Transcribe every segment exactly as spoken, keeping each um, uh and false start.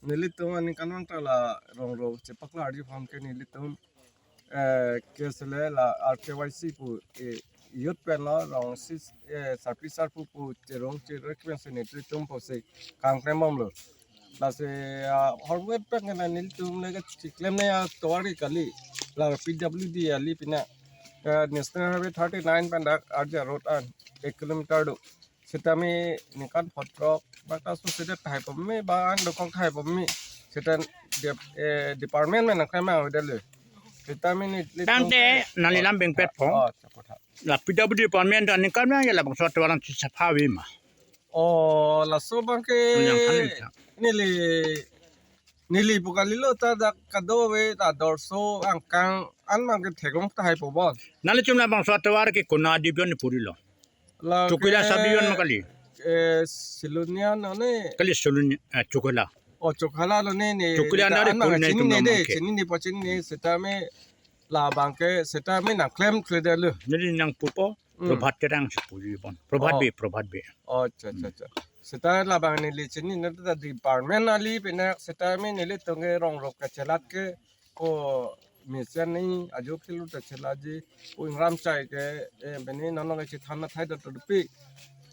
Nelitum aningkanvang ta la rongro chepaklarji aphan ke nelitum, eh, K S L A la R K Y C pu, eh, youth pen lo rong sis, eh, sarpi sarpo pu cherong cherek pen si nelitum pusi kangklem bomlo. Lasi, ah, horvet pen ke nelitum le ke chiklem ne atovar ke kali. La P W D ali pina, eh, National Highway thirty-nine pen dak arja road an ek kilometer do. Sitame ningkan photrok bata so sida tahai pame ba an dokok tahai pame. Sita dep-, eh, department men nangklem ma udah le. Sitame nelitum Tangte ke neli lam bengpet po. Oh, chapot ha. La P W D department dan ningkan ma ya labangso atovar an chesapha ave ma. Oh, laso abang ke Yang kali ta. neli, neli pu kalilo ta dak kadokave ta dorso angkang an abang ke theklong tahai po bon. Nelitum labangso atovar ke konat division ni purilo. La Chokila ke, sub-division ma kali? Eh, Silunia no ne. Kali Silunia, eh, Chokila. Oh, Chokila lo ne ne. Chokila ta dari an abang ke Pune chinine tum de, abang ke. chinine po chinine sitame labang ke sitame nangklemkle de lo. Neli nangpupo, Hmm. Prabhat Terang si puji bon. Prabhat Oh. Bey, Prabhat Bey. Oh, acha, acha, acha. Sita labang neli chinine ta department ali pina sitame nelitum ke rongro kachelat ke ko mesen ni ajo kilu ta chelaji ko ingram chai ke, eh, bini nono ke chithan na thai da to pi.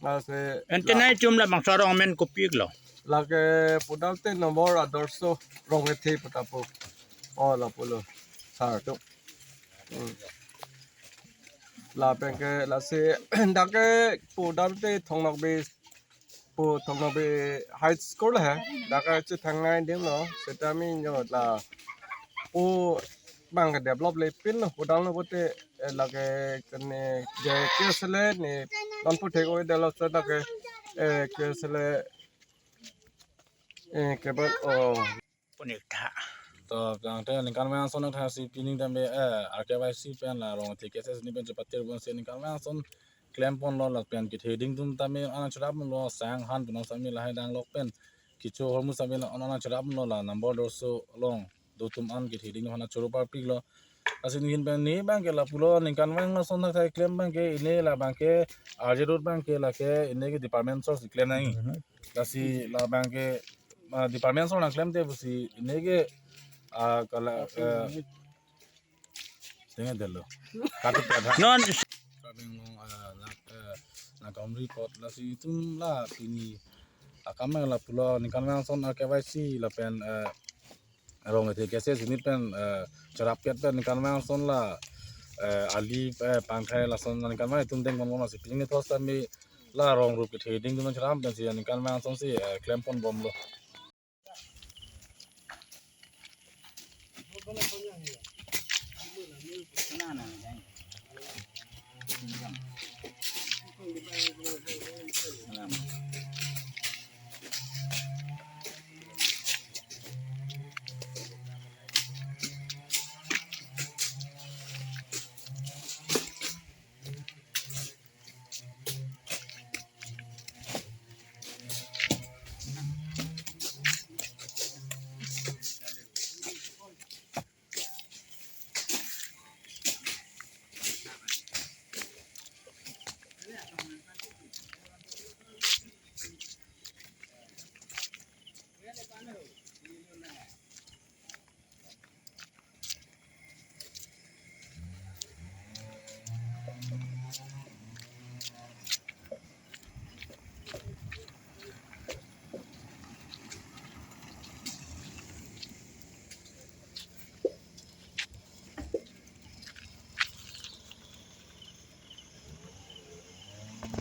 Lasi Ante la nelitum labangso arong amen kopi lo? Lake Pudamte Nombor Adorsho Rong Kethe pu ta pu. Oh, lapulo. Sar tu. Hmm. Lapen ke lasi dak ke Pudamte Thong Nokbe pu Thong Nokbe High School he. Dak ke chethang nai dim lo. Sitame yo la pu abang ke develop le pin lo. Pudam lo pute, eh, lake kene je K S L A ne non pu thek oi de lo sa dak ke, eh, K S L A, eh, ke ba, oh. Punik tha. To, tangte ningkan vang ason tha si pining tambe, eh, R K Y C pen la Rong Kethe K S S ni pen chepatir bon si ningkan vang ason klem ponlo lapen kethe ding atum tame an cherap lo sang han pu nang sami lahai dang lok pen kecho hormu sami la an cherap lo la Nombor Adorsho along do atum an kethe ding hana choro parpik lo. Lasi ningkan pen ne abang ke lapulo ningkan vang ason thakthak klem abang ke ne labang ke R J Road abang ke lake ne ke department store si klem nangji. Lasi labang ke, ah, department store nangklemte pusi ne ke, ah, kala, eh, tenge delo. Katu pada. Non. Karbi Anglong, ah, na, eh, na Kaumri Port lasi itum la pini akam lapulo ningkan vang ason R K Y C lapen, eh, Rong Kethe K S S ni pen, eh, cherap ket pen ningkan vang ason la, eh, ali, eh, pangkhai lason ningkan vang itum deng bomlo si pining thos tame la rong rup kethe ding atum cherap pen si ningkan vang ason si, eh, klem pon bomlo.